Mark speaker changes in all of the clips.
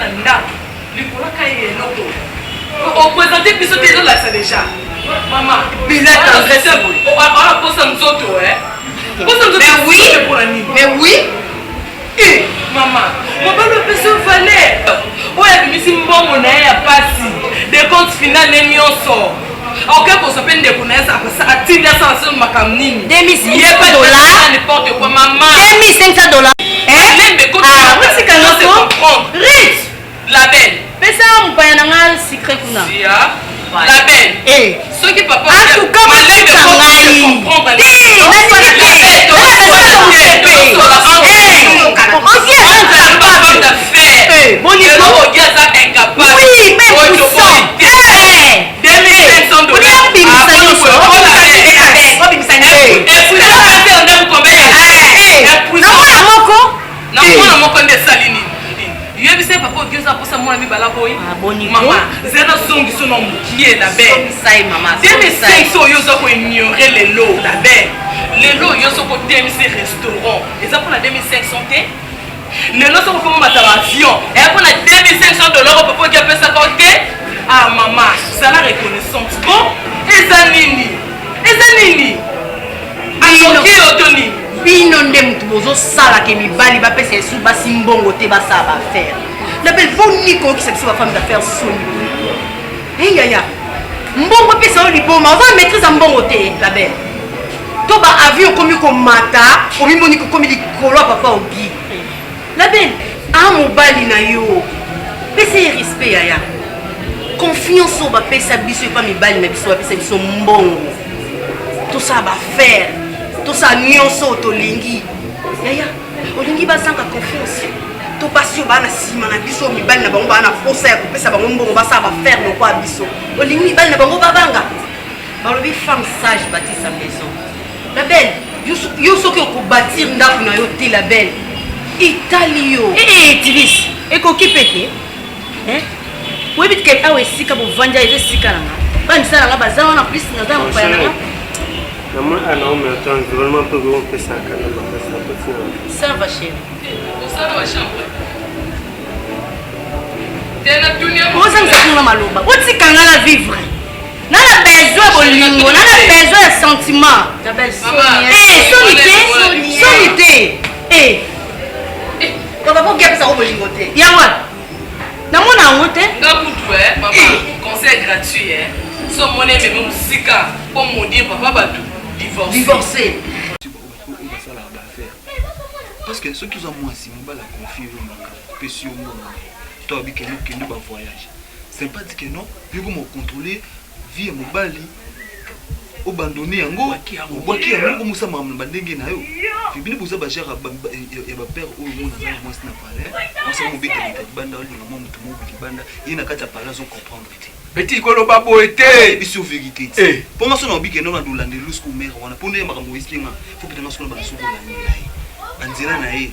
Speaker 1: na ndako likolo aka ye eloko opresente biso te ezolakisa deja mama posa nzoto posa nzoto mpona nini
Speaker 2: mais oui.
Speaker 1: Eh, mama mobali opesi yo valeur oyo abimisi mbongo na ye ya pasi decompte final ne nyonso oke kozwa mpe ndeko na ye atindi asala so makambo nini
Speaker 2: 2500 dollars.
Speaker 1: N'importe quoi, mama.
Speaker 2: 2500 dollars.
Speaker 1: Lembe,
Speaker 2: Ah, otika
Speaker 1: se
Speaker 2: noko.
Speaker 1: comprendre.
Speaker 2: Rich,
Speaker 1: La belle.
Speaker 2: Pesa mopaya na nga secret kuna.
Speaker 1: Sia. La belle.
Speaker 2: Eh.
Speaker 1: Soki papa
Speaker 2: En tout cas,
Speaker 1: Malembe,
Speaker 2: botika
Speaker 1: faut
Speaker 2: ngai.
Speaker 1: se comprendre.
Speaker 2: Te, nalingi te.
Speaker 1: Tozola
Speaker 2: Eh, oki aza incapable. Eh, bolingo.
Speaker 1: Oki aza incapable.
Speaker 2: Oui, même puissant. Eh.
Speaker 1: 2500 dollars.
Speaker 2: Olia bimisa nyonso. Na mwana moko.
Speaker 1: Na mwana moko nde esali nini? Yebisa ye papa oki oza mposa mwana mibala boyi.
Speaker 2: Ah, boni ko.
Speaker 1: Mama, zela nazongiso na mokie na belle.
Speaker 2: Songisa ye mama. Songisa ye.
Speaker 1: 2500 oyo oza koignore lelo la belle, lelo yo soki otemisi restaurant eza mpona 2500 te. Lelo soki okomomata baavion eya mpona 2500 dollar oyo papa oki apesaka yo te. Ah mama, zala reconnaissante. Bon, eza nini? Eza nini? Anoki yo to nini?
Speaker 2: Bino nde motu bozosalaka mibali bapesa esu basi mbongo te basala baaffaire na belle. Boni koyokisa biso bafemme d'affaire soni boye? Yaya, mbongo epesa yo liboma, oza na maîtrise ya mbongo te. La belle, to baavion okomi komata, omimoni kokomi likolo ya papa Ogi. La belle, a mobali na yo, pesa ye respect. Yaya, confiance oyo bapesa biso epa mibali na biso, bapesa biso mbongo tosala baaffaire, tosala nyonso oyo tolingi. Yaya, olingi bazanga confiance to basi oyo baa na nsima na biso, mibali na bango baa na posa ya kopesa bango mbongo basala baaffaire lokola biso, olingi mibali na bango babanga? Balobi femme sage bâtit sa maison. La belle, yo soki okobâtir ndako na yo te, la belle, etali yo.
Speaker 3: Eh, Tilis, ekoki mpe te. Eh? Oyebi ke awa esika bovandi eza esika na nga, bamisala nga baza wana, plus naza na mopaya na nga.
Speaker 4: Namoni Naomi ata environnement mpe kopesaka na makasi na kotina.
Speaker 3: Ça va, chéri.
Speaker 1: Osala bachambre te natuni.
Speaker 3: Ozangisa kuna maloba, otika nga na vivre. Na na besoin ya bolingo, na na besoin ya sentiment. Eh, soni te, soni te. Eh,
Speaker 2: papa oki apesako bolingo te.
Speaker 3: Yango wana namona yango te.
Speaker 1: Nga kutu, mama, conseil gratuit, so omoni ememi mosika mpo modire papa bato, divorce.
Speaker 2: Divorce.
Speaker 5: Oyo basalaka baaffaire, parce que soki oza mwasi, mobali aconfie yo makambo, apesi yo mbongo na ye to abi kende, okende bavoyage, c'est pas dit que non, yo koma ocontrôle vie ya mobali, obandone yango, obwaki yango, komosala makambo na bandenge na yo. Bino boza bagenre ya bapère oyo mona aza na mwasi na palais, mwasi yango mobetabeta libanda, olinga mwa motu moko libanda, ye na kati ya palais azocomprendre te.
Speaker 6: Petit, koloba boye te.
Speaker 5: Biso vérité te, mpo nga so na obi kende na dolanda elusu mare wana mpo nde makambo oyesiki nga, fo peta nga sikoyo na banda soki kolandela ye banzela na ye,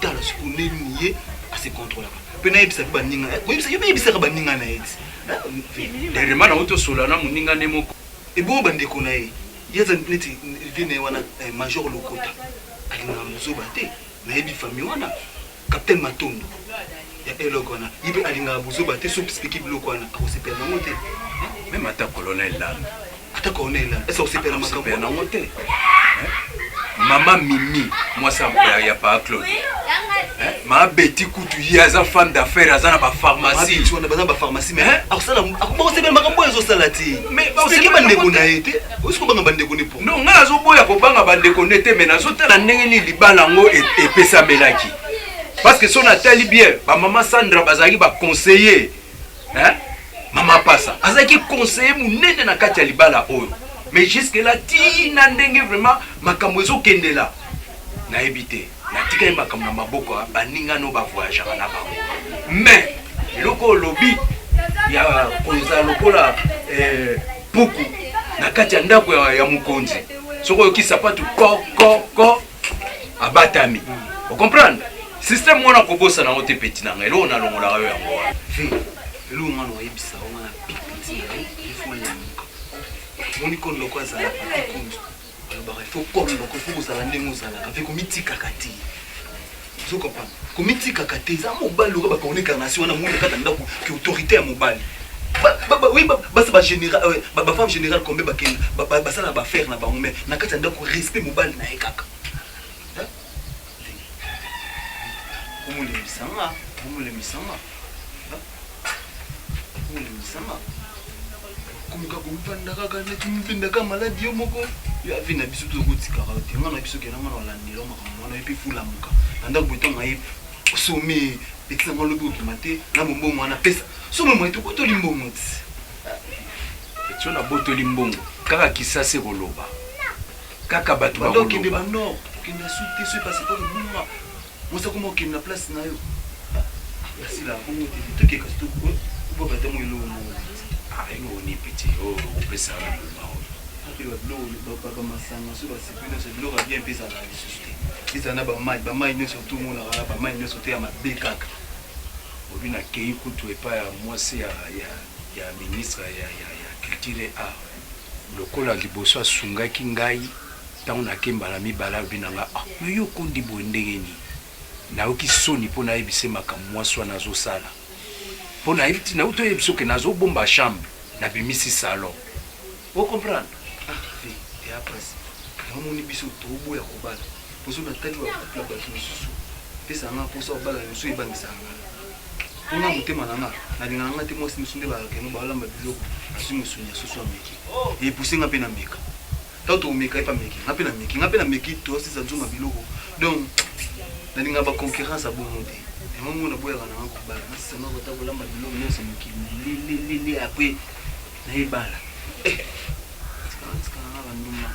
Speaker 5: bamotala sikoyo ndenge nini ye ase contrôlaka mpe nayebisa mpe baninga, koyebisa yo mpe yebisaka baninga na ye ti.
Speaker 6: Derema nango tosola na moninga nde moko.
Speaker 5: Ebongo bandeko na ye, ye aza neti vie na ye wana, major Lokota alingaka mozoba te, nayebi famille wana. Capitaine Matondo ya eloko wana, ye mpe alingaka bozoba te. So explique biloko wana, akosepela nango te.
Speaker 6: Même ata colonel Lando.
Speaker 5: Ata colonel Lando ese akosepela makambo
Speaker 6: akosepela nango te. Mama Mimi, mwasi ya pa Claude, ma Beti kutu, ye aza femme d'affaires, aza na bapharmacie.
Speaker 5: Wana baza na bapharmacie, mais akosala, akosepela makambo oyo ezosala te. Explique bandeko na ye te, osi kobanga bandeko ne po.
Speaker 6: Non, ngai nazoboya kobanga bandeko ne te, mais nazotala ndenge nini libala yango epesamelaki, parce que so natali bien, bamama Sandra bazalaki baconseiller. Mama Pasa azalaki conseiller monene na kati ya libala oyo, mais jusque là ntina ndenge vraiment makambo ezokendela, nayebi te. Natikali makambo na maboko ya baninga no bavoyageaka na bango. Mais eloko olobi ya kozala lokola puku na kati ya ndako ya mokonzi, soki oyoki sapatu ko ko ko, abatami. Ocomprendre système wana, kobosana yango te. Petit na ngai, eloko nalongolaka yo yango wana.
Speaker 5: Eloko nga na oyebisa wana, pipiti na ye, ifo lamuka. Moni kono loko azala pati kundu, balobaka ifo kono loko, ifo kozala ndenge ozalaka mpe komitikaka te. Ozo comprendre? Komitikaka te, eza mobali lokola ba Corneille Carnation wana moni na kati ya ndako ki autorité ya mobali. Ba ba ba oui ba basi ba général euh, ba, ba femme générale combien bakenda ba, ba, basala ba affaire na bango mais na kati ya ndako respect mobali na ye kaka. Hein? Komolembisa nga, komolembisa nga. Hein? Komolembisa nga. Komeka komivanda kaka neti mibendaka maladi yo moko. Yo avi na biso tokotikaka yo te. Nga na biso kenda nga na olandela makambo wana yo mpe fulamuka. Na ndako boye ntango aye osome petit na nga lobi okima te na mombongo wana pesa. Somo moye tobotoli mbongo ti.
Speaker 6: Petit na botoli mbongo kaka kisasa ekoloba kaka bato
Speaker 5: Banda okende
Speaker 6: bakoloba.
Speaker 5: ba nord, okende na sud te soki passeport ebunga. Mwasi akoma okende na place na yo. Asila bongo te. Toke kasi to obwaka ata mwa eloko moko.
Speaker 6: Ah eloko nini petit oyo okopesa nga na mbuma oyo.
Speaker 5: Mpe ba biloko ba masanga so basepeli nyonso biloko ya bien mpe ezalaka lisusu te. Ezala na ba mayi, ba mayi nyonso to omonaka ba mayi nyonso te ya mabe kaka.
Speaker 6: Obi nakeyi kutu epai ya mwasi ya ya ya ministre ya ya ya culture et art lokola liboso asungaki ngai Tango nake mbala mibale alobi na nga ah mais yo okondi boye ndenge nini? Nayoki soni po nayebisa ye makambo mwasi wana azosala po nayebi ti nawuti oyebisa yo ke nazobomba chambre nabimisi salon o comprendre?
Speaker 5: Ah vie eya pasi yango omoni biso toboya kobala po soki natali ba couple ya batu misusu epesaka nga posa kobala misusu ebangisaka nga po nga motema na nga nalingaka nga te mwasi misusu nde bakende balamba biloko azwi mosuni ya soso ameki epousse nga pe na meka Tango tokomeka ye pe ameki nga pe na meki nga pe na meki toasisa nzunga biloko donc nalinga ba concurrence ya bongo te yango ngo naboyaka nanga kobala nasisa nga kota kolamba biloko nyonso mokili lelelele apres nayebala eh, tikala nga bandumba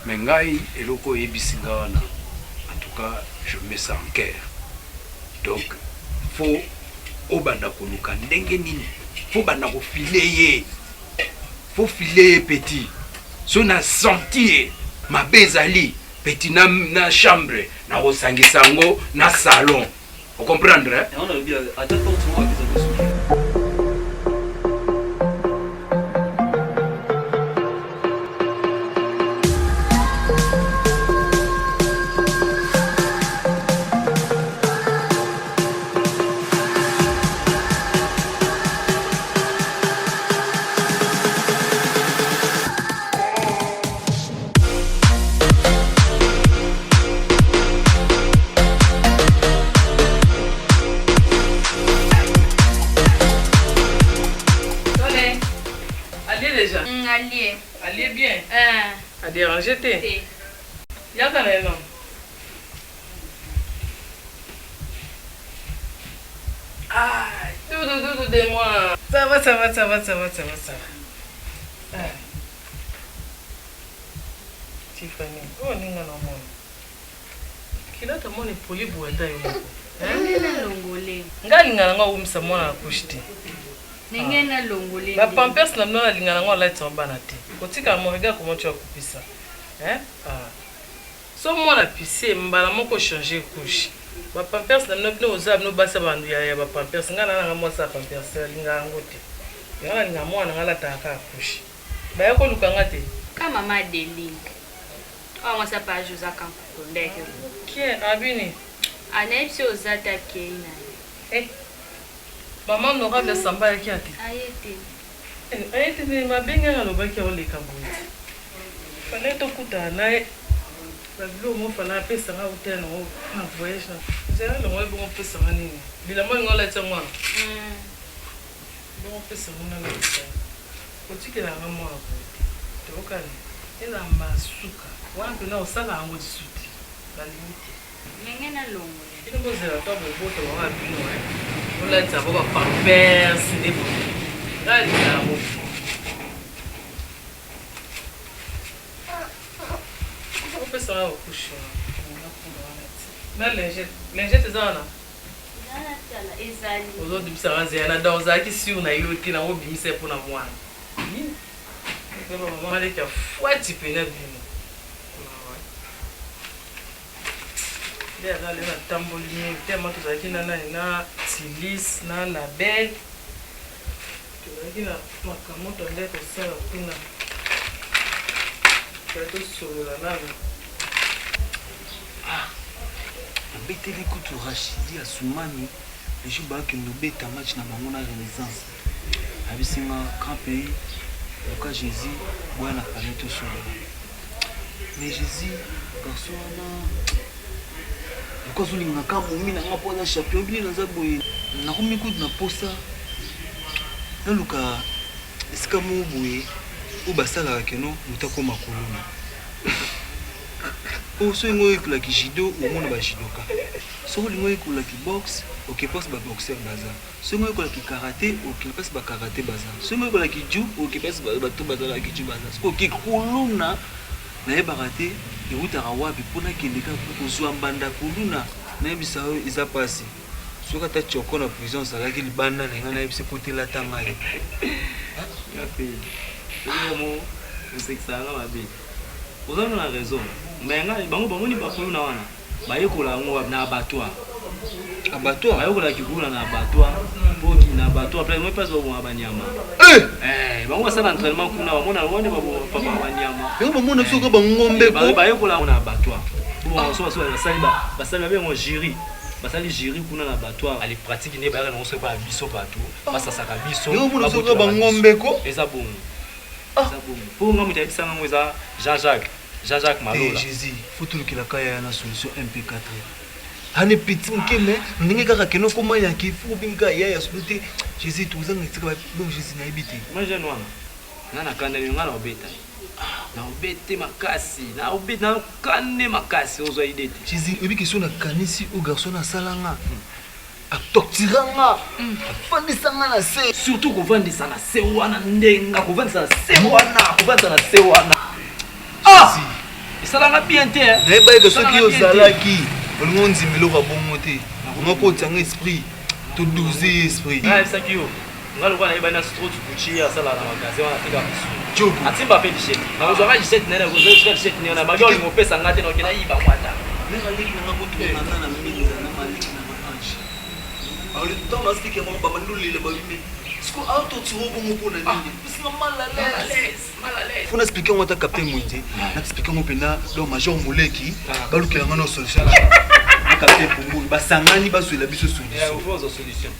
Speaker 6: Mais ngai eloko oyebisi nga wana en tout cas je mets ça en cœur donc faut obanda koluka ndenge nini faut banda kofile ye Faut filer ye petit so na senti ye mabe ezali petit na, na chambre na kosangisa yango na salon ocomprendre eh?
Speaker 5: Yango nalobi ata porte moko apesa biso.
Speaker 3: Allié.
Speaker 1: Allié bien.
Speaker 3: Euh.
Speaker 1: A déranger te.
Speaker 3: Te.
Speaker 1: Yaka na ye non. Ah, doudou, doudou de moi. Ça va, ça va, ça va, ça va, ça va, ça va. Ah. Tiffany, oh, ninga na mona. Kilata mona epoli boye ata yo moko.
Speaker 3: Ndenge nalongole.
Speaker 1: Nga alinga na nga owumisa mwana na couche te.
Speaker 3: Ndenge nalongole.
Speaker 1: Ba pampers na bino nalinga na ngo alatisa bana te. Kotika mo regarde comment tu as coupé ça. Hein? Ah. Soki mwana pisse mbala moko changer couche. Ba pampers na bino bino boza bino basi ya bandu ya ba pampers nga na nanga mwasi ya pampers alinga yango te. Yango nalinga mwana nga alataka kaka couche. Baya koluka nga te.
Speaker 3: Ka mama Adeline. Oyo mwasi ya page oza kankuku ndeke.
Speaker 1: Kie abini.
Speaker 3: Anayebisi oza te akei na ye.
Speaker 1: Eh. Maman honorable Samba ayaki ate.
Speaker 3: Aye te.
Speaker 1: Eh, aye te nde mabe ngai alobaki aoleka boye. Fallait tokutana na ye. Ba biloko moko fallait apesa nga hotel nango na voyage na. Nzela longo bongo opesa nga nini? Bilamba olingi olatisa ngo wana?
Speaker 3: Mm.
Speaker 1: Bongo opesa ngo nalatisa. Kotikela nga mwana boye te. Toyokani? Elamba suka. Wana mpena osala yango lisusu te. Nalingi te.
Speaker 3: Ndenge nalongola.
Speaker 1: Bino bozela to bobota bango ya bino eh. Bolatisa bango ba pampers nde boye. Ngai alingaka yango. Opesa nga couche wana. Na lingette. Lingette eza wana?
Speaker 3: Ezali.
Speaker 1: Ozobimisa nga nzela na donc ozalaki sur na yo te nango obimisa ye mpo na mwana. Mama leki ya fwati pena bino. Nde aza lelo natamboli mingi tellement tozalaki na nani na Tilis na Label tozalaki na makambo tondaki kosala kuna tosolola nanu.
Speaker 5: Ah, Nabeteli kutu Rachidi Assoumani le jour bakende obeta match na bango na Renaissance. Ayebisi nga grand pays luka Jesus boya na palais tosolola. Mais Jesus garçon wana lokola azolinga kaka momi na nga mpo aza champion bino naza boye nakomi kutu na posa naluka esika moko boye oyo basalaka keno moto akoma kuluna po soki olingi oyekola ki judo omona ba judoka soki olingi oyekola ki boxe oke place ba boxeur baza soki olingi oyekola ki karate oke place ba karate baza soki olingi oyekola ki ju oke place bato bazalaka ki ju baza soki oke kuluna nayebaka te ewutaka wapi mpo nakende kaka kozwa mbanda kuluna nayebisa yo eza mpasi soki ata choko na prison azalaki libanda na ngai nayebisi kotela ata ngai
Speaker 7: osekisaka nga mabe oza na raison mais ngai bango bamoni bakuluna wana bayekola yango wapi na abattoir
Speaker 5: abattoir
Speaker 7: bayekola kikuluna na abattoir po na abattoir place moi place baboma banyama
Speaker 5: eh!
Speaker 7: eh bango basala entraînement kuna bamona yango nde baboma banyama
Speaker 5: yango bamona biso kaka bangombe
Speaker 7: ko bayekola yango na abattoir po so basali basali babengo jury basali jury kuna na abattoir ali pratique nde bayaka nango soki baya biso bato basasaka biso
Speaker 5: yango mona biso kaka bangombe ko
Speaker 7: eza bongo eza bongo po nga moto ayebisanga yango eza Jean Jacques Jean Jacques Malola.
Speaker 5: Te Jesus, faut tolukela ka yaya na solution MP4. Ane petit moke mais ndenge kaka keno koma yake faut obengi kaka yaya solo te Jesus tozanga esika donc Jesus nayebi te.
Speaker 7: Moi jeune wana nga na kanda nga na obeta ye. Na obete makasi, na obete na kande makasi ozwa idée te.
Speaker 5: Jesus oyebi question na kanisi oyo garçon na sala nga. A tortura nga, afandisa nga na se.
Speaker 7: Surtout kovandisa na se wana ndenga kovandisa na se wana kovandisa na se wana. Ah! Esalanga bien te.
Speaker 5: Nayebaki ke soki ozalaki olingi ondima eloko ya bongo te. Olingi kotia nga esprit to doser ye esprit.
Speaker 7: Nayebisaki yo nga lokola nayebani na Strot Gucci asala na magasin wana ateka misuni. Atimba mpe lichette. Nakozwaka lichette na ye nakozwa lichette na ye na baki olingo opesa nga te nakoki nayiba ngo ata.
Speaker 5: Mère aleki na nga kotunga nga na minza na maleki na nga ange. Ntango naspike yango babandi olela babi me siko aototiro bongo mpo na nini epesi nga mal à l'aise fo naexplike yango ata captain mwenze naexplike yango mpena donc major moleki balukela nga na solution na captain pungulu basangani bazwela biso
Speaker 7: solution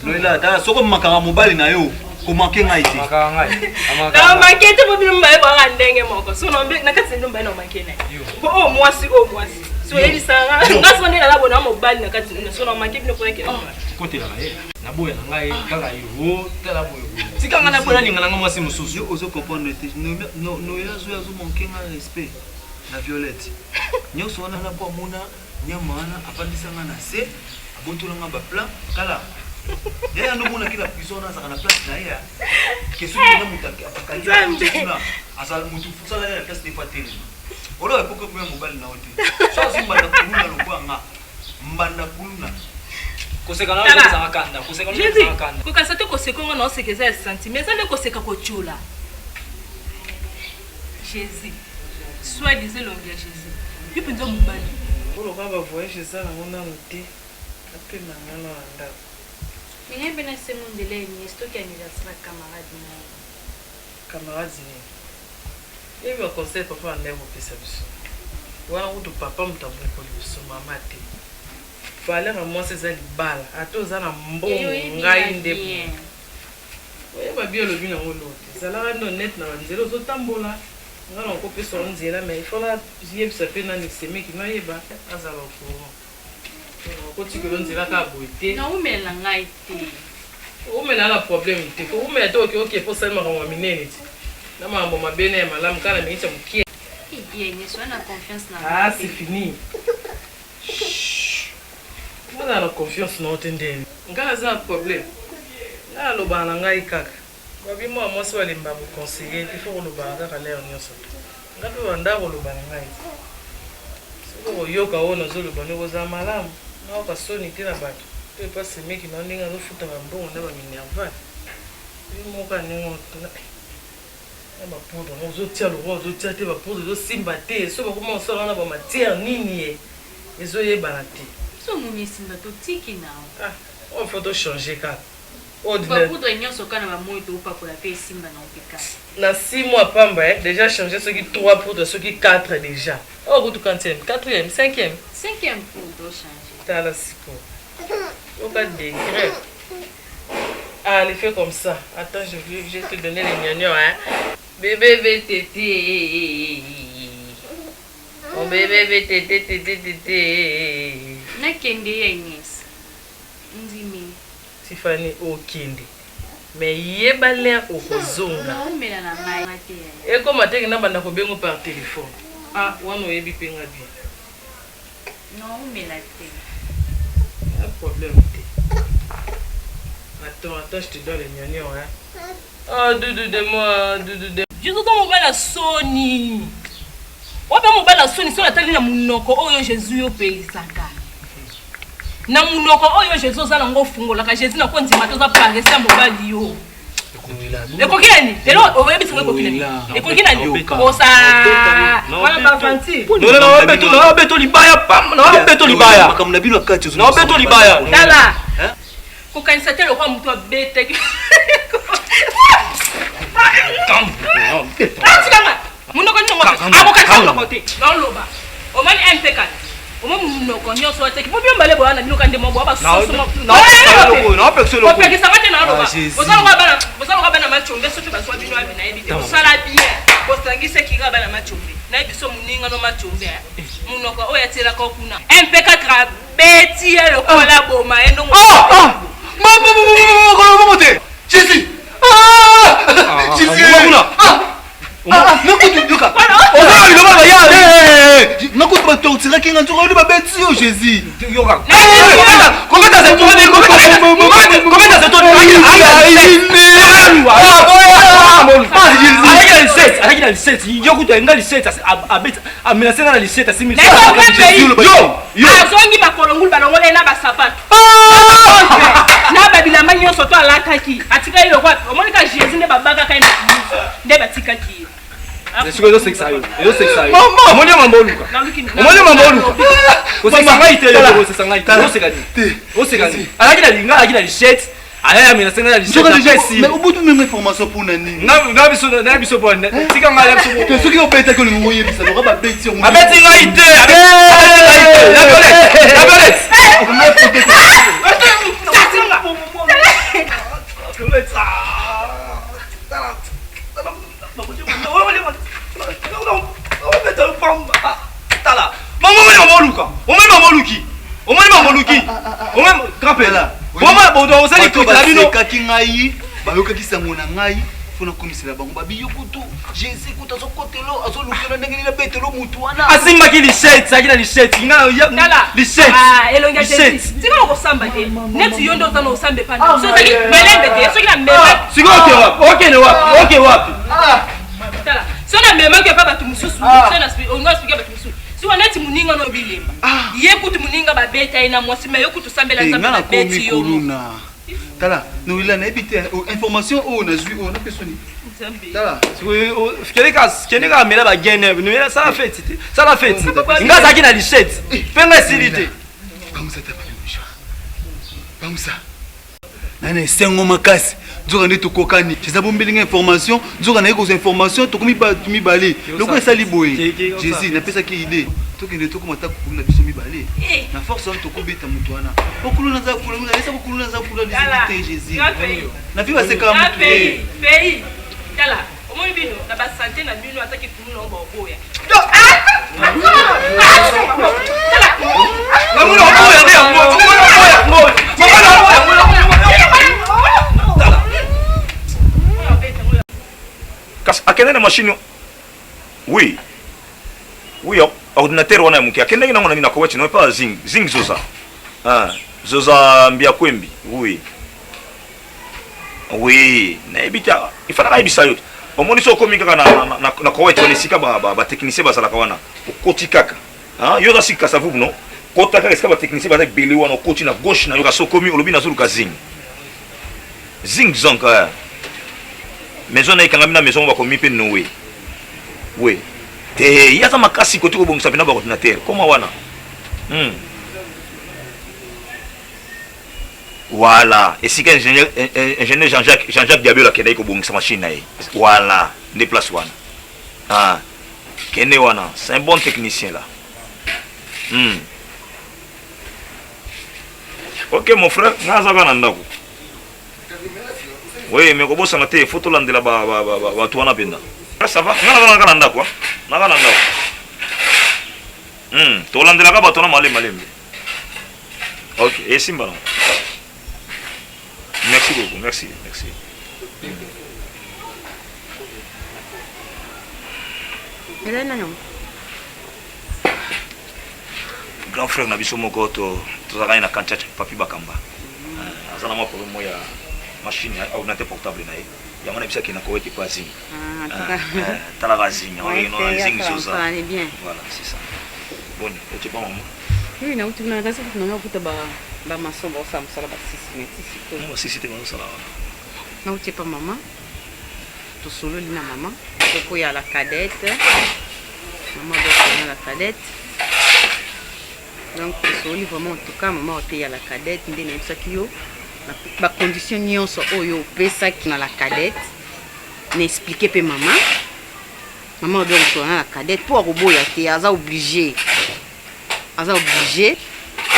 Speaker 5: Lola, tala soko makaka mobali na yo komake ngai te.
Speaker 1: Namake te po bino mibale bwaka ndenge moko so na kati na mibale na omake na ye po oyo mwasi oyo mwasi so oyebisanga nga so nde naza bona mobali na kati na so na omake bino mpona kende
Speaker 7: kotelaka ye naboya na ngai kaka yo tala boye tika ngai naboya nalinga nanga mwasi mosusu
Speaker 5: yo ozo comprendre te noela azoya azomanke ngai respect na violette nyonso wana na po amona Niama wana afandisa nga na se abotola nga ba plan tala yaya ndo monaki na prison wana azalaka na place na ye ke soki na moto akangi kuna azala moto fosala ye na place defa telema oloba epoke koya mobali na yo te so azwi mbanda kuluna lokwa nga mbanda kuluna
Speaker 7: koseka na yo ezanga kanda koseka na yo ezanga kanda
Speaker 1: kokasa te koseka ngo na oseka eza ya sentiment eza nde koseka kotyola Jesus soit disant elongi ya Jesus yo penza mobali.
Speaker 8: Ngo lokola ba voyage eza nango nanu te napema nga nao na ndaku.
Speaker 3: Ningai mpe nasengo nzela ya Ines toke anniversaire ya camarade na ye.
Speaker 8: Camarade nini? Oyebi ba conseil papa abandaki kopesa biso? Wana kutu papa mutu abokoli biso mama te. Valeur ya mwasi eza libala ata oza na mbongo ngai nde boye. Oyeba bien olobi nango eloko te. Zalaka nde honnete na ba nzela ozo tambola. Nga nako pesa yo nzela mais il faut na yebisa pe nani semeki no ayeba azala au courant. Nako tikela yo nzela kaka boye te.
Speaker 3: Na wumela na ngai te.
Speaker 8: Kowumela na problème te. Kowumela te oke oke po osali makambo ya minene ti. Na makambo mabe na ya malamu kaka na minute ya mukie.
Speaker 3: Ye Ines oza na confiance na
Speaker 8: Ah c'est fini. Nga na na confiance na yo te ndeni. Nga naza na problème? Nga nalobaka na ngai kaka. Babi mwana mwasi balemba ko conseiller te faut kolobaka kaka l'heure nionso te. Nga pe bandaka koloba na ngai te. Soki okoyoka oyo nazoloba nde okozala malamu. Nayoka soni te na bato. To epa semeki na yo ndenge azofuta ba mbongo na ba minerval. Yo moko kaka ndenge na ba poudre yango ozotia lokola ozotia te ba poudre ezosimba te soki bakoma kosala wana ba matière nini ye ezoyebana te.
Speaker 3: Soki omoni esimba te otiki na yo.
Speaker 8: Ah oyo faut to changer kaka. Ordinaire.
Speaker 3: Ba poudre nyonso kaka na ba moyi topakola pe esimba na opeka.
Speaker 8: Na 6 mois pamba eh, déjà changer soki 3 poudre soki 4 déjà. Oh kutu quantième, quatrième, cinquième.
Speaker 3: Cinquième poudre changer.
Speaker 8: Tala sikoyo. Oka degré. Allez, fais comme ça. Attends, je vais, je vais te donner les gnognos, hein. Bébé VTT. Mon bébé VTT, TT, TT.
Speaker 3: Nakende ya Inès. Ndimi.
Speaker 8: Tiffany okende. Mais yeba l'heure okozonga.
Speaker 3: Naumela na ngai te.
Speaker 8: Ekoma te ke nabanda kobengo par téléphone. Ah, wana oyebi mpe nga bien.
Speaker 3: Naumela te.
Speaker 8: Un problème te. Attends, attends, je te donne les gnognos, hein. Oh, doudou de moi, doudou de
Speaker 1: Jesus to mobali ya soni wapi mobali ya soni soki natali na monoko oyo jesus yo opelisaka na monoko oyo jesus oza nango ofungolaka jesus nakondima te oza parese ya mobali yo ekoki nani lelo oyebisi ngo ekoki nani ekoki nani osa wana baventure
Speaker 7: naobeto libaya pam naobeto libaya
Speaker 5: makambo na bino ya kati
Speaker 7: naobeto libaya
Speaker 1: tala kokanisa te lokola moto abetaki atikanga monoko nini akokanisa monoko te naoloba omoni mp4 omoni monoko nyonso ateki bo bino mbale boya na bino kande mwa basosoopekisanga te naoloba boza lokola bana macombe soki bazwa bino abi nayebi te bosala bien bosangisa kika bana macombe nayebi biso moninga no macombe monoko oyo atielaka kuna mp4 Beti ye lokola boma ye ndongo.
Speaker 5: Ah ah! Mama mama mama te. Jésus. Ah! Jésus. Ah! Nakutu yoka. Oza liloba ba ya. Nakutu ba torturaki nga nzoka oli ba beti yo Jésus.
Speaker 7: Yoka. Kometa se tourne kometa se tourne. Alaki na lisette, alaki na lisette. Yo kutu nga lisette abeti amenase nga na lisette asimbi.
Speaker 1: Yo azongi makolo ngulu balongoli ye na basapato ah! na babilamba nyonso to alataki atikali lokwa omoni ka jésus nde babakaka ye na kulusu nde batikaki ye
Speaker 7: sikoyo ezosekisa yo ezosekisa yo omoni yo mama oluka omoni yo mama oluka kosekisa ngai te kosesa ngai te oseka nini oseka nini alaki na linga alaki na lichette aya ya menase ngai na lichette
Speaker 5: mais obutu meme information mpo na nini
Speaker 7: na biso na biso po tika ngai na biso
Speaker 5: te soki obetaki olingi oyebisa loka babeti yango
Speaker 7: abeti ngai te abeti ngai te la violette la violette tala mama omoni mama oluka omoni mama oluki omoni mama oluki omoni grand-père mama bodo osali kota na bino
Speaker 5: basekaki ngai bayokaki sango na ngai mpo nakomisela bango babi yo kutu jésus kutu azokotelo azolukelo ndenge nini abetelo mutu wana
Speaker 7: asimbaki lichette azalaki na lichette nga lichette
Speaker 1: ah, elongi ya jésus tika okosamba te neti yo nde oza na osamba epa na soki ozali malembe te soki na mema
Speaker 7: ah, sikoyo oke wapi okende wapi oke wapi
Speaker 1: ah. tala soki na memaki epa bato mosusu soki olingi explike bato mosusu sikoyo neti moninga no bilemba ye kutu moninga babeta ye na mwasi me yo kutu osambela
Speaker 5: eh,
Speaker 1: nzambe babeti yo
Speaker 5: tala noela nayebi te oh, information oyo nazwi oyo napesoni tala
Speaker 7: kende kaka mela bagene sala feti te sala feti nga azalaki na lichette mpe nga esili te
Speaker 5: Pangusa ta Pangusa. Nana esengo makasi. Nzoka nde tokokani. Eza bombeli nga information, nzoka naye kozwa information tokomi bato mibale. Lokola esali boye. Jésus napesaki idée. Tokende tokoma ta kuluna biso mibale. Eh. Na force wana tokobeta moto wana. Okuluna aza kuluna, eza kuluna aza kuluna te Jésus. Na vie baseka moto.
Speaker 1: Pays. Tala, omoni bino na ba santé na bino ataki kuluna oboya.
Speaker 9: Kasi akende na machine oui oui ordinateur wana ya moke akendaki nango na nini na koweti no epa zing zing zoza ah, zoza mbiakwembi oui Oui, nayebi te ifalaka ayebisa yo omoni so okomi kaka na, na, na, na Koweït wana esika batechnicien ba, ba bazalaka wana okoti kaka yo oza sika kasavubu no kota kaka esika batechnicien baza ebele wana okoti na gauche na yo kasi okomi olobi nazoluka zing zing zonk eh. maison na ekangami na maison bakomi mpe noe we te ye aza makasi koti kobongisa mpena baordinateur koma wana hmm. Voilà, esika ingénieur ingénieur Jean-Jacques Jean-Jacques Diabelo akendaki kobongisa machine na ye. Voilà, nde place wana. Ah. Kende wana, c'est un bon technicien là. Hmm. Ok mon frère, nga aza kaka na ndako. Oui, mais kobosana te, faut tolandela ba ba ba bato wana mpenza. Ah, ça va? Nga naza kaka na ndako, hein. Naza na ndako. Hmm, tolandelaka bato wana malembe malembe. Ok, esimba nango. Merci beaucoup, merci, merci.
Speaker 3: Ezali nani yango?
Speaker 9: Grand frère na biso moko to tozalaka ye na Kanchacha, Papi Bakamba. Euh, aza na mwa problème moko ya machine ya ordinateur portable na ye. Yango na bisaki na Koweït epa Zing.
Speaker 3: Ah, en tout cas.
Speaker 9: Euh, euh, talaka Zing,
Speaker 3: Ouais,
Speaker 9: yango
Speaker 3: c'est-
Speaker 9: Zing
Speaker 3: ça va,
Speaker 9: zoza.
Speaker 3: ça va bien.
Speaker 9: Voilà, c'est ça. Boni, otie pa maman.
Speaker 3: Oui, nauti kuna kasi kutu nanga kuta ba ba maçon baosala mosala basisi mais ti sikoyo.
Speaker 9: Basisi te bazosala wana.
Speaker 3: Nauti epa mama tosololi na mama koko ya la cadette mama dokonya la cadette donc tosololi vraiment en tout cas mama oteya la cadette nde nayebisaki yo bacondition nyonso oyo opesaki na la cadette na explike mpe mama Maman obi akosolola na la cadette mpo akoboya te aza oblige aza oblige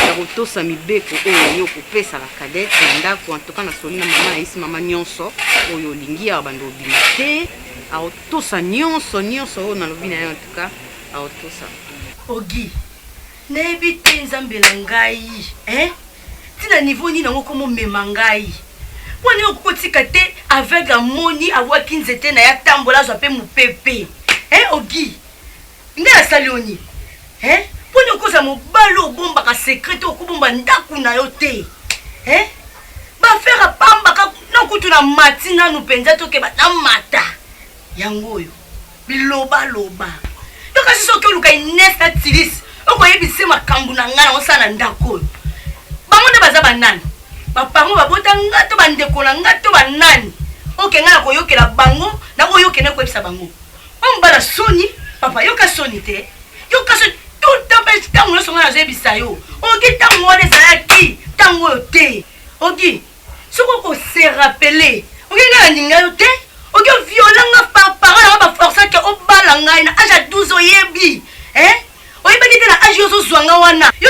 Speaker 3: ya kotosa mibeko oyo yo okopesa la cadette na ndako. En tout cas nasoli na mama, nayebisi mama nyonso oyo olingi awa bando obima te, akotosa nyonso nyonso oyo nalobi na ye, en tout cas akotosa.
Speaker 2: Ogi, nayebi te nzambe na ngai hein? Tina niveau nini yango komo mema ngai mpo nini okoki kotika te aveugle amoni abwaki nzete na ye atambola azwa mpe mopepe hein? Ogi, ngai nasali yo nini hein? Mpo nini okozala mobali obombaka secret te, okobomba ndako na yo te hein? Bafere apambaka na kutu na mati nanu mpenza tokeba na mata yango oyo bilobaloba yo kasi soki oluka ines na tilis okoyebisa makambo na ngai naosala na ndako oyo bango nde baza banani bapango babota nga to bandeko na nga to banani oke ngai nakoyokela bango nakoyokende koyebisa bango oyo mobala soni papa yoka soni te yoka soni tout le temps mpe ntango nyonso ngai nazoyebisa yo oki ntango wana ezalaki ntango oyo te oki soki oko se rappeler oki ngai nalinga yo te oki oviola nga par parent nanga baforsa ke obala ngai na age ya 12 oyebi eh? oyebaki te na age yo ozozwa nga wana yo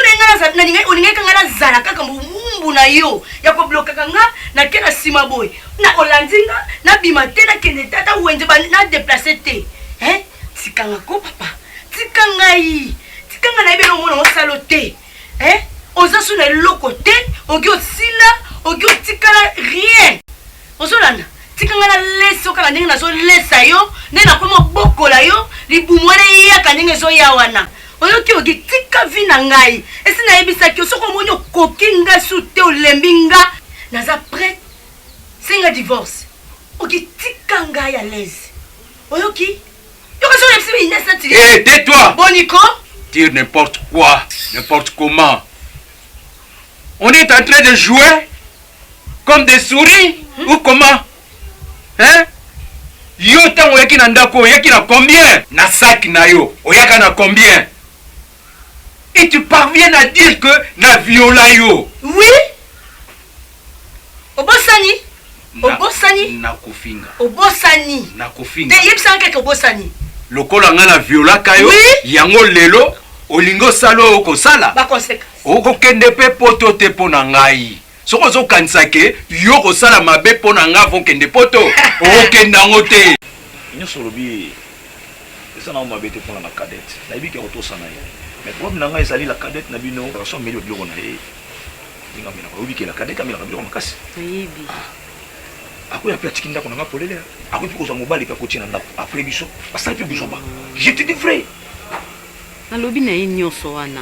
Speaker 2: naye olingaki nga nazala kaka mowumbu na yo ya koblokaka nga nake na nsima boye na olandi nga nabima te nakende te ata wenze na deplace te eh? tikanga ko papa tika ngai tika ngai nayebi eloko mona osalo te eh? Oza su na eloko te, oki osila, oki otikala rien. Ozolanda? Tika ngai nalesa yo kaka ndenge nazolesa yo, nde nakomi obokola yo, libumu wana eyaka ndenge ezoya wana. Oyoki oki tika vie na ngai. Esi nayebisaki yo soki omoni okoki ngai su te olembi nga, naza prête senga divorce. Oki tika ngai à l'aise. Oyoki? Yoka soki oyebisi Ines na Tilisi.
Speaker 6: Eh, tais-toi!
Speaker 2: Boni ko?
Speaker 6: Dire n'importe quoi, n'importe comment. On est en train de jouer comme des souris hmm? ou comment? Hein? Yo ntango oyaki na ndako oyaki na combien? Na sac na yo oyaka na combien? Et tu parviens à dire que na viola yo.
Speaker 2: Oui. Obosani? Obosani?
Speaker 6: Nakofinga.
Speaker 2: Obosani.
Speaker 6: Nakofinga.
Speaker 2: Te yebisa nga kaka obosani.
Speaker 6: Lokola nga na violaka yo,
Speaker 2: oui?
Speaker 6: Yango lelo olingi osala oyo okosala.
Speaker 2: Ba conséquences.
Speaker 6: Okokende pe poto te mpo na ngai. Soki ozokanisa ke yo kosala mabe mpo na ngai avant okende poto, okokende yango te.
Speaker 9: Nyonso olobi eza nango mabe te mpona na cadette nayebi ke akotosa na ye mais problème na ngai ezali la cadette na bino so ameli biloko na ye ndenge amelaka oyebi ke la cadette amelaka biloko makasi
Speaker 3: nayebi
Speaker 9: akoya mpe atiki ndako na ngai polele akoki mpe kozwa mobali mpe akoti na ndako après biso basali mpe buzoba je te dis vrai
Speaker 3: nalobi na ye nyonso wana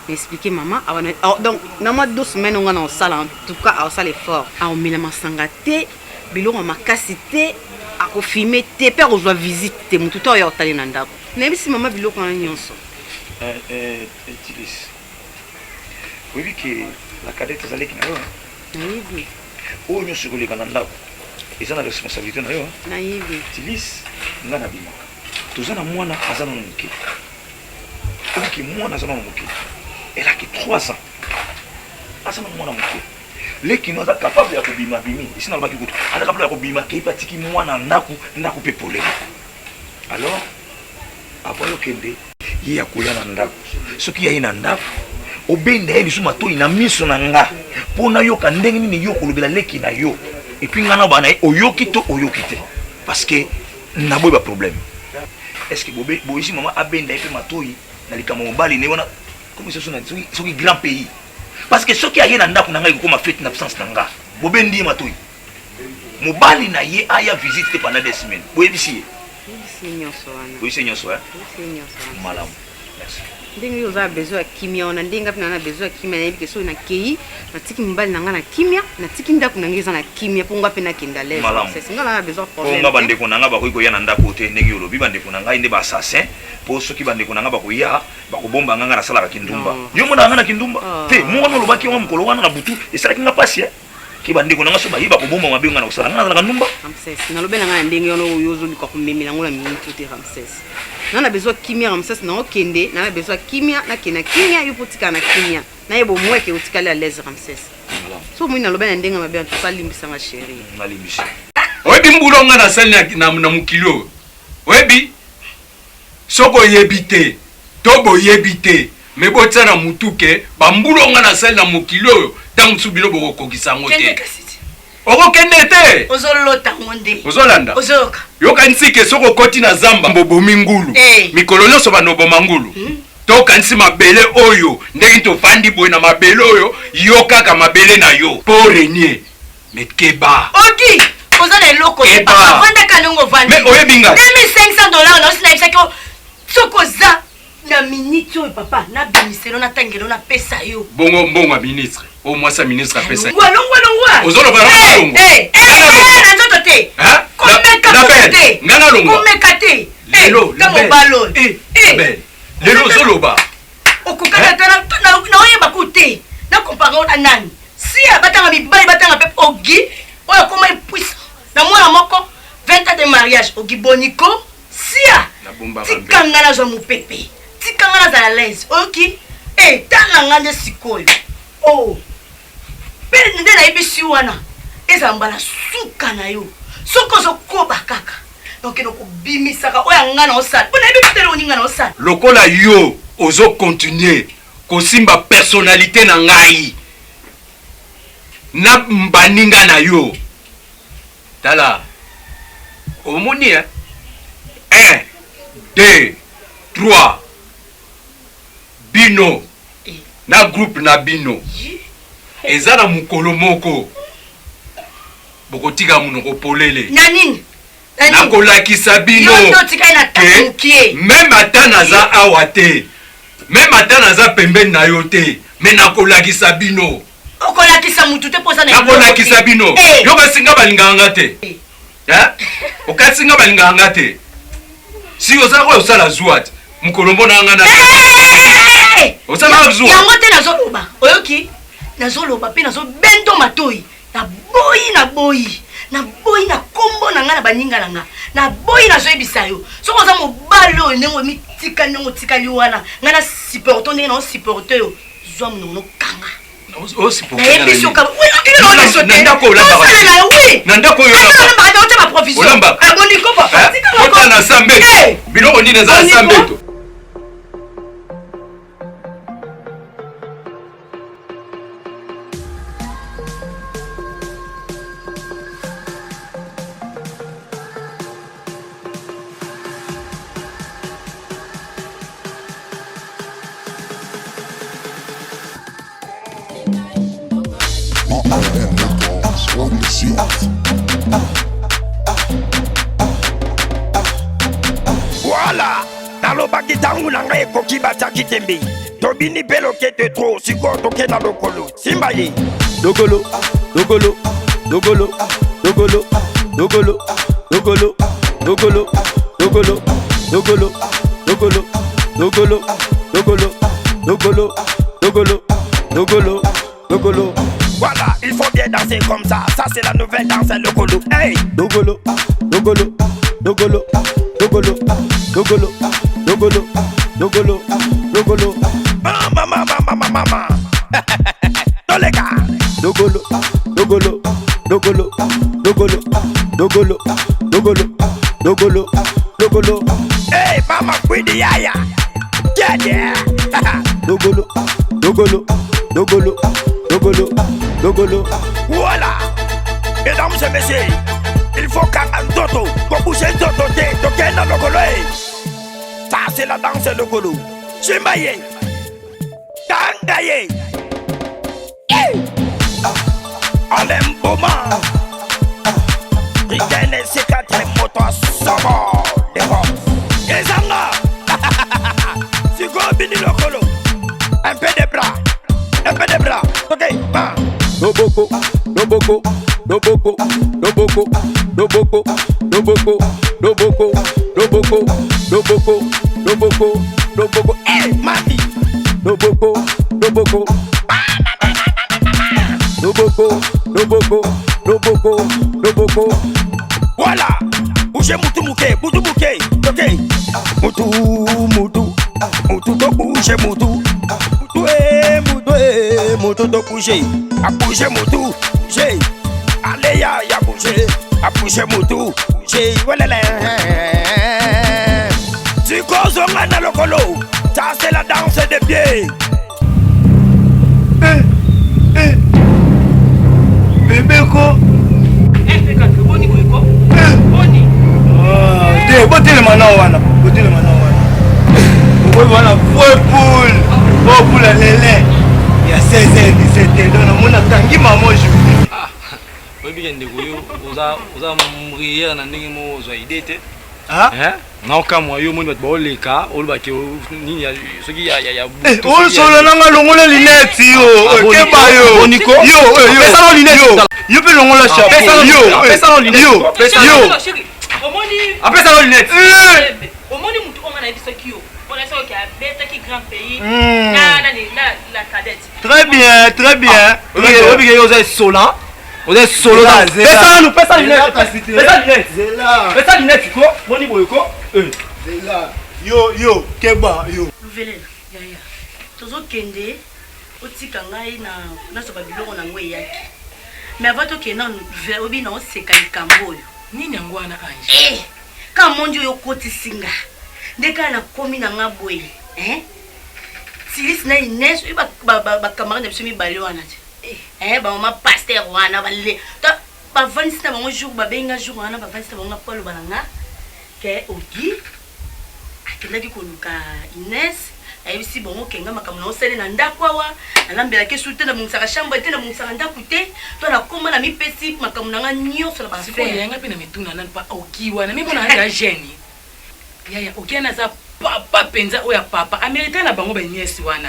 Speaker 3: na expliquer mama awa na, oh, donc na mwa deux semaines nga na osala en tout cas aosala effort aomela masanga te biloko ya makasi te akofime te mpe akozwa visite te motu te oyo otali na ndako nayebisi mama biloko wana nyonso
Speaker 9: eh, eh, eh, tilis oyebi ke la cadette eza leki na yo
Speaker 3: nayebi
Speaker 9: oyo nyonso ekoleka na ndako eza na responsabilité na yo
Speaker 3: nayebi
Speaker 9: tilis nga nabimaka toza na mwana aza nano moke oyebi ke mwana aza nano moke elaki 3 ans aza na mwana moke. Leki no aza capable ya kobima abimi. Esi nalobaki kutu. Aza capable ya kobima akei mpe atiki mwana ndako, ndako mpe polele. Alors, avant yo kende, ye akoya na ndako. Soki aye na ndako, obenda ye lisusu matoi na miso na nga mpo nayoka ndenge nini yo okolobela leki na yo. Et puis nga na bana ye oyoki to oyoki te. Parce que naboyi ba problème. Est-ce que bobe boyisi mama abenda ye mpe matoi na likambo mobali ne wana comme soki soki grand pays. Parce que soki aye na ndako na nga ekokoma fete na absence na nga. Bobendi ye matoi. Mobali na ye aya visite te pendant des semaines. Boyebisi ye.
Speaker 3: Boyebisi ye nyonso wana.
Speaker 9: Boyebisi ye nyonso hein.
Speaker 3: Boyebisi ye nyonso wana.
Speaker 9: Malamu. Merci.
Speaker 3: Ndenge yo oza na besoin ya kimia wana ndenge nga mpe na na besoin ya kimia nayebi ke soki nakei natiki mobali na nga na kimia natiki ndako na nga eza na kimia mpo nga mpe nakenda lese nga na na besoin
Speaker 9: problème mpo nga bandeko na nga bakoki koya na ndako te ndenge olobi bandeko na ngai nde ba assassin mpo soki bandeko na nga bakoya bakobomba nga nga nasalaka kindumba yo omonaka nga na kindumba ah. te mo wana olobaki yango mokolo wana na butu esalaki nga mpasi eh. ke bandeko na nga so baye bakobomba mabe nga na kosala nga nazalaka ndumba
Speaker 3: ramses nalobela nga na ndenge wana oyo ozoluka komemela yango na minute te ramses nga na besoin kimia ramses naokende na na besoin kimia nakende na kimia yo mpo otikala na kimia nayeba omweke otikali à l'aise ramses so omoni naloba na ndenge mabe antuka limbisa nga chéri
Speaker 9: nalimbisi
Speaker 6: oyebi mbula nga nasali na mokili oyo oyebi Soki oyebi te to boyebi te mais botia na mutu ke ba mbula oyo nga nasali na mokili oyo tango mosusu bino bokokokisa yango te. Okokende te.
Speaker 2: Ozolota ngo nde.
Speaker 6: Ozolanda.
Speaker 2: Ozoyoka.
Speaker 6: Yokanisi ke soki okoti na zamba bobomi ngulu.
Speaker 2: Eh.
Speaker 6: Mikolo nyonso bando oboma ngulu.
Speaker 2: Hmm.
Speaker 6: To okanisi mabele oyo ndenge tofandi boye na mabele oyo yo kaka mabele na yo po renier. Mais keba.
Speaker 2: Oki, oza na eloko te papa. Vanda ka ndenge ovandi.
Speaker 6: Mais oyebi ngai.
Speaker 2: 2500 dollars na osi nayebisaki yo soki oza na minute oyo papa nabimiselo natangelo napesa yo.
Speaker 6: Bongo mbongo ya ministre oyo mwasi ya ministre apesa.
Speaker 2: Longwa longwa longwa.
Speaker 6: Ozoloba na longwa.
Speaker 2: Eh, eh, eh, na nzoto te. Komeka te.
Speaker 6: Ngai nalongwa.
Speaker 2: Komeka te.
Speaker 6: Lelo,
Speaker 2: ta mobali oyo.
Speaker 6: Eh, lelo ozoloba.
Speaker 2: Okokaka ata naoyeba ku te. Na compare na nani? Sia batanga mibali batanga pe ogi oyo akoma epuisa na mwana moko 20 ans de mariage ogi boniko sia tika nga nazwa mopepe tika nga nazala laise oyoki e eh, tala nga nde sikoyo o oh. mpe nde nayebisi wana ezala mbala suka na yo soki ozokoba kaka okende kobimisaka oyo ya nga na osala mpo nayebi kutele oninga na osala
Speaker 6: lokola yo ozo continuer kosimba personnalite na ngai na baninga na yo tala omoni eh? 1 2 3 bino na groupe na bino eza na mokolo moko bokotika monoko polele
Speaker 2: na nini
Speaker 6: nakolakisa bino ke meme ata naza awa te meme ata naza pembeni na yo te me nakolakisa bino
Speaker 2: okolakisa mutu te mpoza
Speaker 6: nakolakisa bino eh. yo kasi nga balingaka nga te eh. Eh? okasi nga balingaka nga te si ozalaka oyo osala zuwa te mokolo mbona nga na osalaka zuwa
Speaker 2: yango te nazoloba oyoki nazoloba mpe nazobendo matoi Naboyi naboyi naboyi na kombo na ngai na baninga na ngai naboyi nazoyebisa yo soki oza mobali oyo ndenge omitika ndenge otikali wana ngai na supporte ndenge nao supporte yo zwa monoko nokanga nayebisi yo kamaosalela wi
Speaker 6: na ndako oyo
Speaker 2: olambaka baprovision aboniko papa
Speaker 6: ota na sambeto biloko nini eza na sambeto
Speaker 10: Voilà nalobaki ntango na ngai ekoki batiaki tembe tobini mpe lokete tro sikoyo toke na lokolo simba ye
Speaker 11: lokolo lokolo lokolo lokolo lokolo lokolo lokolo lokolo lokolo lokolo lokolo lokolo lokolo lokolo lokolo lokolo
Speaker 10: Voilà, il faut bien danser comme ça. Ça, c'est la nouvelle danse, lokolo. Hey!
Speaker 11: Lokolo, lokolo, lokolo, lokolo, lokolo, lokolo, lokolo, lokolo.
Speaker 10: Mama, mama, mama, mama. Toleka.
Speaker 11: Lokolo. Lokolo, lokolo, lokolo, lokolo, lokolo, lokolo.
Speaker 10: Hey, mama kwidi yaya. Get there.
Speaker 11: Lokolo, lokolo, lokolo, lokolo, lokolo.
Speaker 10: Voilà. Mesdames et messieurs, il faut kanga nzoto, kobouger nzoto te, tokenda lokolo e. Ça c'est la danse lokolo. Simba ye. Kanga ye. Alain Boma. Brigade C4 moto somo d'Europe. Ezanga. Sikoyo bini lokolo. Un peu de bras. Un peu de bras. Ok, ba.
Speaker 11: Loboko, loboko, loboko, loboko, loboko, loboko, loboko, loboko, loboko, loboko, loboko.
Speaker 10: Hey, mami.
Speaker 11: Loboko, loboko. Loboko, loboko, loboko, loboko.
Speaker 10: Voilà. Bougez mutu muke, mutu muke. Ok. Mutu, mutu. Mutu to bouger mutu. Mutu eh, mutu eh, mutu to bouger. A bouger mutu, bouger. Allez ya ya bouger. A bouger mutu, bouger. Voilà. Tikozonga na lokolo. Ça c'est la danse des pieds.
Speaker 6: Bebeko. Te botelema na wana botelema na wana okoyi wana vrai poule oyo poule ya lele ya 16 17 donc namoni akangi mama journée
Speaker 7: oyebi ke ndeko yo oza oza mbriere na ndenge moko ozwa idée te naokamwa yo omoni bato baoleka olobaki nini soki ya
Speaker 6: osolo nanga longola linete yo keba yo yo yo mpe longola chapeau yo yo
Speaker 7: apesa no lunette
Speaker 1: omoni mutu oyo nga nayebisaki yo mpona soki abetaki grand pays na nani na la cadette
Speaker 6: Très bien, très bien.
Speaker 7: Oyebi ke yo oza esola. Oza esolo. Pesa nanu, pesa lunette. Pesa lunette.
Speaker 6: Zela.
Speaker 7: Pesa lunette ko. Boni boye ko.
Speaker 6: Zela. Yo yo keba yo.
Speaker 2: Luvelela yaya tozokende otika ngai na nazwa babiloko na yango eyaki mais avant tokende nanu obi na oseka likambo oyo
Speaker 1: nini yango wana ange
Speaker 2: eh, ka mondi oyo okotisi nga nde kaka nakomi na nga boye eh? Tilisi na Ines oyo ba camarade na biso mibale wana te eh ba mama pasteur wana ba bavandisi na bango jour babengi nga jour wana bavandisi na bango nga mpo aloba na nga ke Ogi akendaki koluka Ines ayebisi bango ke nga makambo na osali na ndako awa nalambelaki esu te nabongisaka chambre te nabongisaka ndako te to nakoma na mipesi makambo na nga nyonso na
Speaker 1: basikoyo yanga mpe na mituna nani pa Ogi wana mimona aza jeune Yaya okiana aza papa penza oyo ya papa amerita na bango ba nièce wana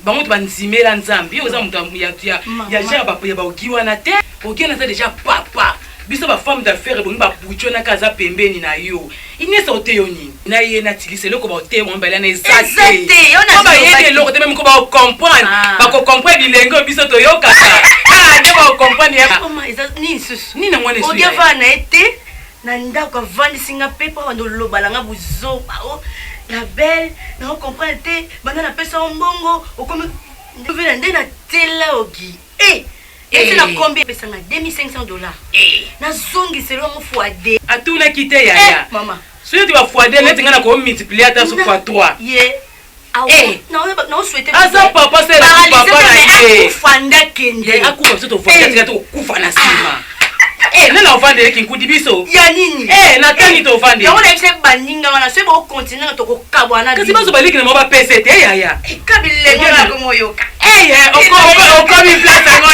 Speaker 1: bango to bandimela nzambe yo oza moto ya ya ya genre ya baoki wana te okiana aza deja papa biso ba femme d'affaires ebongi ba bucho na kaza pembeni na yo Inès ote yo nini na ye na tilisa eloko ba ote bango mibale na eza te po bayebi eloko te meme ko ba comprendre bako comprendre bilenge oyo biso toyokaka ah nde ba comprendre ya nini yango wana
Speaker 2: esu na ye te na ndako avandisi nga mpe mpo abanda oloba na nga buzoba o oh, la belle nao comprendre te banda napesa yo mbongo okomi ndovela nde natela ogi e eh, ete na kombi epesa nga 2500 dollars eh. nazongisela yango fois de
Speaker 1: atunaki te yaya eh,
Speaker 2: mama
Speaker 1: soki ete ba fois de neti nga na komultiplie ata so fois 3
Speaker 2: ye
Speaker 1: aza papa papa na ye
Speaker 2: akufa nde akende
Speaker 1: akufa biso tovanda tika tokokufa na nsima Eh, nani ovandeli kinkudi biso
Speaker 2: ya nini
Speaker 1: eh, natangi tovandeli
Speaker 2: yango nayebisa baninga wana soki bokontinue nga tokokabwana
Speaker 1: kasi bazo baliki na bango bapese te yaya
Speaker 2: ekabilengo nakomoyoka
Speaker 1: okomi place yango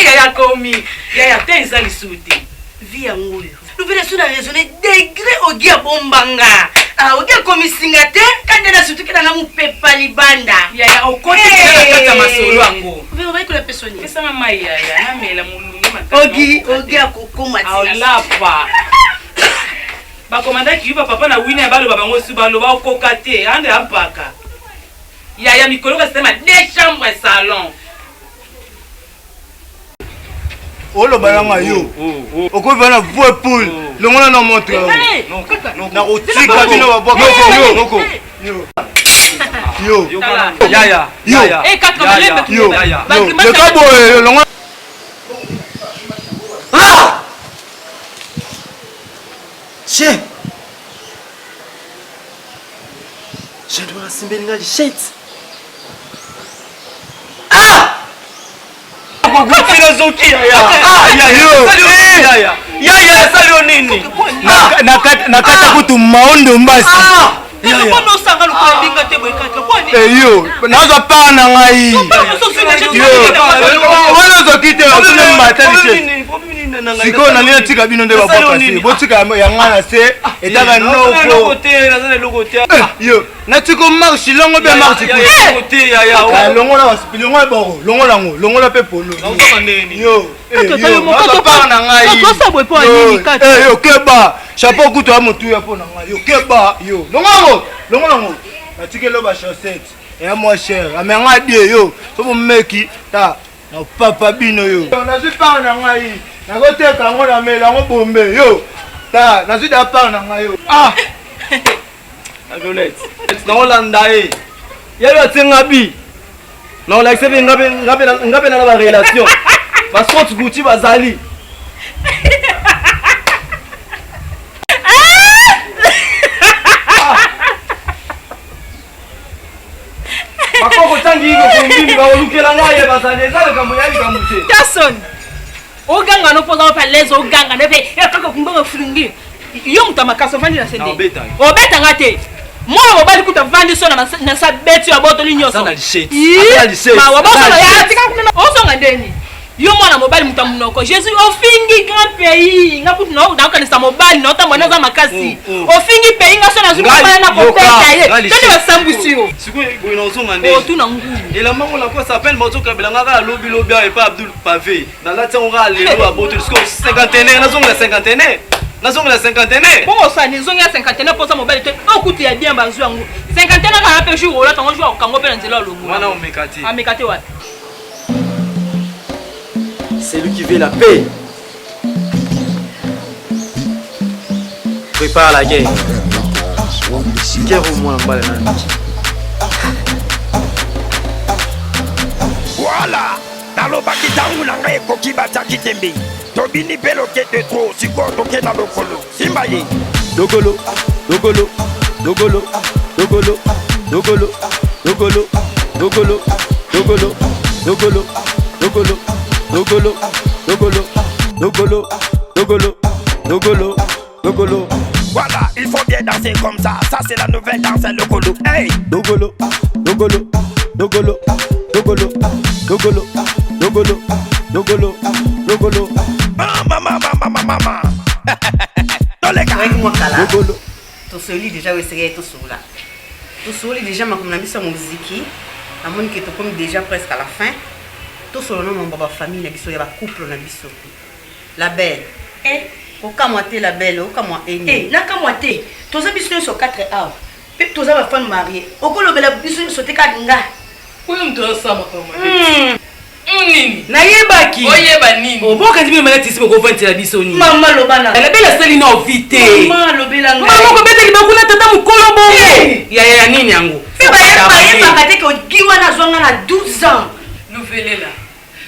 Speaker 1: yaya komi yaya te eza lisusu te
Speaker 2: vi yango oyo luvele so na raisonne degre ogi abombanga ah, ogi akomisinga te kande na sutuki nanga mopepa libanda
Speaker 1: yaya okoti na kati ya masolo yango
Speaker 2: obaikola pesoni
Speaker 1: pesanga mai yaya namela molunge
Speaker 2: ogi ogi akokoma
Speaker 1: olapa bakomandaki yo bapapa na wina ya baloba bango su baloba okoka te ande ya mpaka yaya mikolo kasitema de chambre salon
Speaker 6: oloba nanga yo okoki vana vrai poule longola na montre nakotika bino babwaka yo yo yo leka boye longola.
Speaker 7: Chien. Chien wana asimbeli nga lichette. Ah! Filosoki yaya. Ah yaya. Yaya asali yo nini?
Speaker 12: Nakata kutu maondo mbasi. Eyo, nazwa part na ngai. Wana ozoki te, osune mbata lichette. Sikoyo nalingi natika bino nde babwaka se botika ya ngai na se etaka noko yo natiko marche longo mpe marche longola longola boro longola yango longola mpe polo yo part na ngai yo keba chapeau kutu ya motuya mpo na ngai yo keba yo longola yango longola yango natikeli yo bachaussette ya mwa cher amenga die yo so bomeki ta Na papa bino yo. Nazwi part na ngai. Nazoteka yango na mela yango bombe yo. Ta nazwi da part na ngai yo.
Speaker 7: Ah. Violette. Naolanda ye. Yayo atie nga bi. Naolakisa mpe nga mpe na ba relation. Ba sorte Gucci bazali. Bakoko tangi iko kombini bakolukela ngai ye bazali eza likambo ya likambo te.
Speaker 1: Tyson oganga no mpoza opa leze oganga no mpe kaka mbongo fulingi yo moto ya makasi ovandi na sende obeta nga te mwana mobali kuta avandi so na sa beti yo abotoli nyonso mawa bosonga ndeni Yo mwana mobali moto ya monoko jésus ofingi grand pays nga kutu naokanisa mobali naotambola naza makasi oh, oh. ofingi pays nga so nazwi mobali na kobeta ye toni basambwisi yo
Speaker 7: sikoyo boye nazonga nde
Speaker 1: otuna ngulu
Speaker 7: elamba ngo nakosa apene bazokabela nga kaka lobi lobi awa epa abdul pave nalati yango kaka lelo abotoli sikoyo cinquantenaire nazongela cinquantenaire nazongela cinquantenaire
Speaker 1: bongo osani ezongi ya cinquantenaire mposa mobali te okutu ya bien bazwi yango cinquantenaire kaka mpe jour olata yango jour akokango mpe na nzela olongo
Speaker 7: wana omeka te
Speaker 1: ameka te wapi
Speaker 7: Celui qui veut la paix prépare la guerre. Guerre au moins mbala nani.
Speaker 10: Voilà, nalobaki ntango na ngai ekoki batiaki tembe tobini mpe lokete tro sikoyo toke na lokolo simba ye
Speaker 11: Dokolo, dokolo, dokolo, dokolo, dokolo, dokolo, dokolo, dokolo, dokolo, dokolo, dokolo, dokolo, dokolo, dokolo, dokolo, dokolo.
Speaker 10: Voilà, il faut bien danser comme ça. Ça, c'est la nouvelle danse, le colo. Hey!
Speaker 11: Dokolo, dokolo, dokolo, dokolo, dokolo, dokolo, dokolo, dokolo.
Speaker 10: Mama, mama, mama, mama. Toleka.
Speaker 3: Toyaki mwa kala. Tosoli deja oyo esengeli tosolola. Tosoli deja makambo na biso ya moziki. Namoni ke tokomi deja presque à la fin. Tosolola na mambo ya ba famille na biso ya ba couple na biso. La belle.
Speaker 2: Eh.
Speaker 3: Kokamwa te la belle, okamwa eni.
Speaker 2: Eh, nakamwa te. Toza biso nyonso 4 awa. Pe toza ba femme mariée. Okolobela biso nyonso te kaka nga.
Speaker 8: Oyo moto azosala makambo mabe. Nini?
Speaker 1: Nayebaki.
Speaker 8: Oyeba nini?
Speaker 1: Obokanzi bino malati si bokovandisela biso nini?
Speaker 2: Mama loba na.
Speaker 1: La belle asali na ovi te.
Speaker 2: Mama lobela ngai.
Speaker 1: Mama kobeta libaku na tata mokolo bongo. Ya ya nini yango?
Speaker 2: Pe bayebaka te ke ogi wana azwa nga na 12 ans.
Speaker 8: Novelela.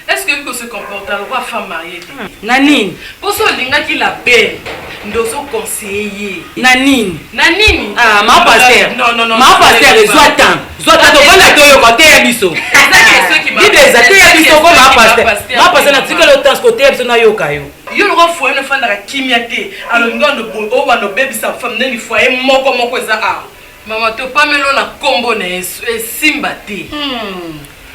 Speaker 8: Est ce que oyebi ko se comporter lokola femme mariee te?
Speaker 1: Na nini?
Speaker 8: Po soki olingaki la belle nde ozo conseiller ye.
Speaker 1: Na nini?
Speaker 8: Na nini?
Speaker 1: Ah, ma pasteur.
Speaker 8: Non non non.
Speaker 1: Ma pasteur ezwa temps. Zwa temps tovanda toyoka teya biso. Bible eza teya biso ko ma pasteur. Ma pasteur natikali yo temps koteya biso nayoka yo.
Speaker 8: Yo lokola foyer nofandaka kimia te. Alors olingi obanda obebisa femme neni foyer moko moko eza awa. Mama topamelo na kombo na yesu esimba te.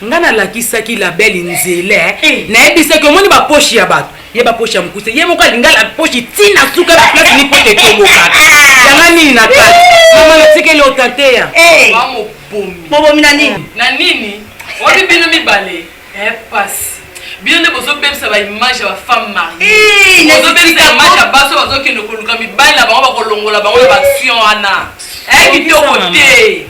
Speaker 1: Nga nalakisaki la belle nzela eh. Nayebisaki omoni ba poche ya bato ye ba poche ya mokuse ye moko alinga la poche ti na suka ba place ni poche etobokaka yanga nini na kati mama natikeli otateya
Speaker 2: eh.
Speaker 8: Mobomi
Speaker 2: mobomi na nini
Speaker 8: na nini wapi bino mibale eh pasi bino nde bozobebisa ba image ya ba femme mariée bozobebisa image ya basi oyo bazokende koluka mibali na bango bakolongola bango na baaction wana eh kitoko te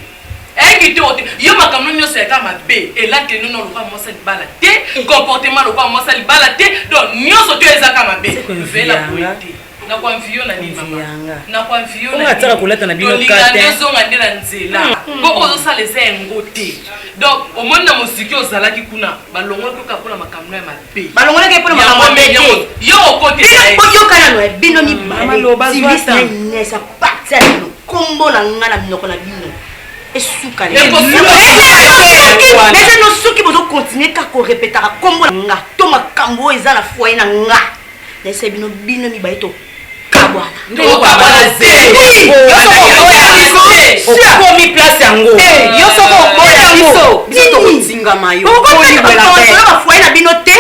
Speaker 8: eh kitoko te yo makambo nyonso ya kaka mabe elateli nono lokola mwasi ya libala te comportement lokola mwasi ya libala te donc nyonso to eza kaka mabe vela boye te.
Speaker 1: Nakoanvio na nini mama? Nakoanvio
Speaker 8: na nini? Kolata na bino
Speaker 1: kate. Ozonga nde na nzela. Po ozosala eza yango te. Donc omoni na moziki ozalaki kuna balongolaki kaka mpona makambo ya mabe.
Speaker 2: Balongolaki mpona makambo ya mabe te.
Speaker 1: Yo okotela ye.
Speaker 2: Boyoka nano bino mibale. Tilisi na Inès a partir ya lelo kombo na nga na minoko na bino esuka eza no soki bozokontinue kaka korepetaka kombo na nga to makambo oyo eza na foyer na nga nayesa bino bino mibale tokabwana
Speaker 8: okomi place yango
Speaker 3: yo soko oboya biso biso tokotingama yo
Speaker 2: masolo bafoye na bino te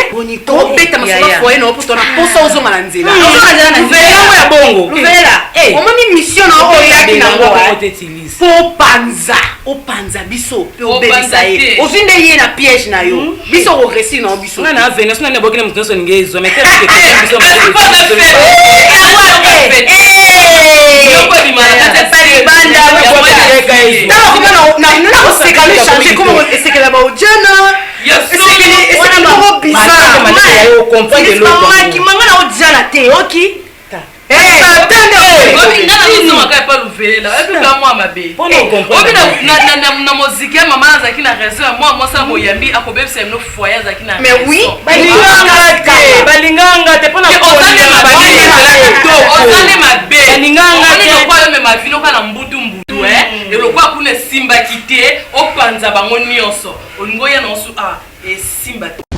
Speaker 3: tokobeta masolo bafoye na yo mpo tona mposa ozonga na nzela
Speaker 8: yango ya bongo
Speaker 3: luvela omoni mission na oyo oyaki nango mpo opanza opanza biso mpe obebisa ye ozwi nde ye na piège na yo biso okoresir na yo biso
Speaker 8: nga na avena sona nabwaki na moto nyonso alingi ezwa mais
Speaker 2: nakoseka no change koma esekela baojana esekeli moko bizarre manga na ojana te oki
Speaker 1: Nga nazozongaka epa luvelela oyebi mwa mabe oyebi na moziki ya mama azalaki na raison ya mwa mwasi ya moyambi akobebisa bino foyer azalaki na
Speaker 2: Mais oui,
Speaker 8: balinganga te balinganga te mpona
Speaker 1: oza nde mabe
Speaker 8: Balinganga te.
Speaker 1: Lokwa yo mema vino kaka na mbutu mbutu elokwa kuna esimbaki te opanza bango nyonso olingi oya na osu a esimba te.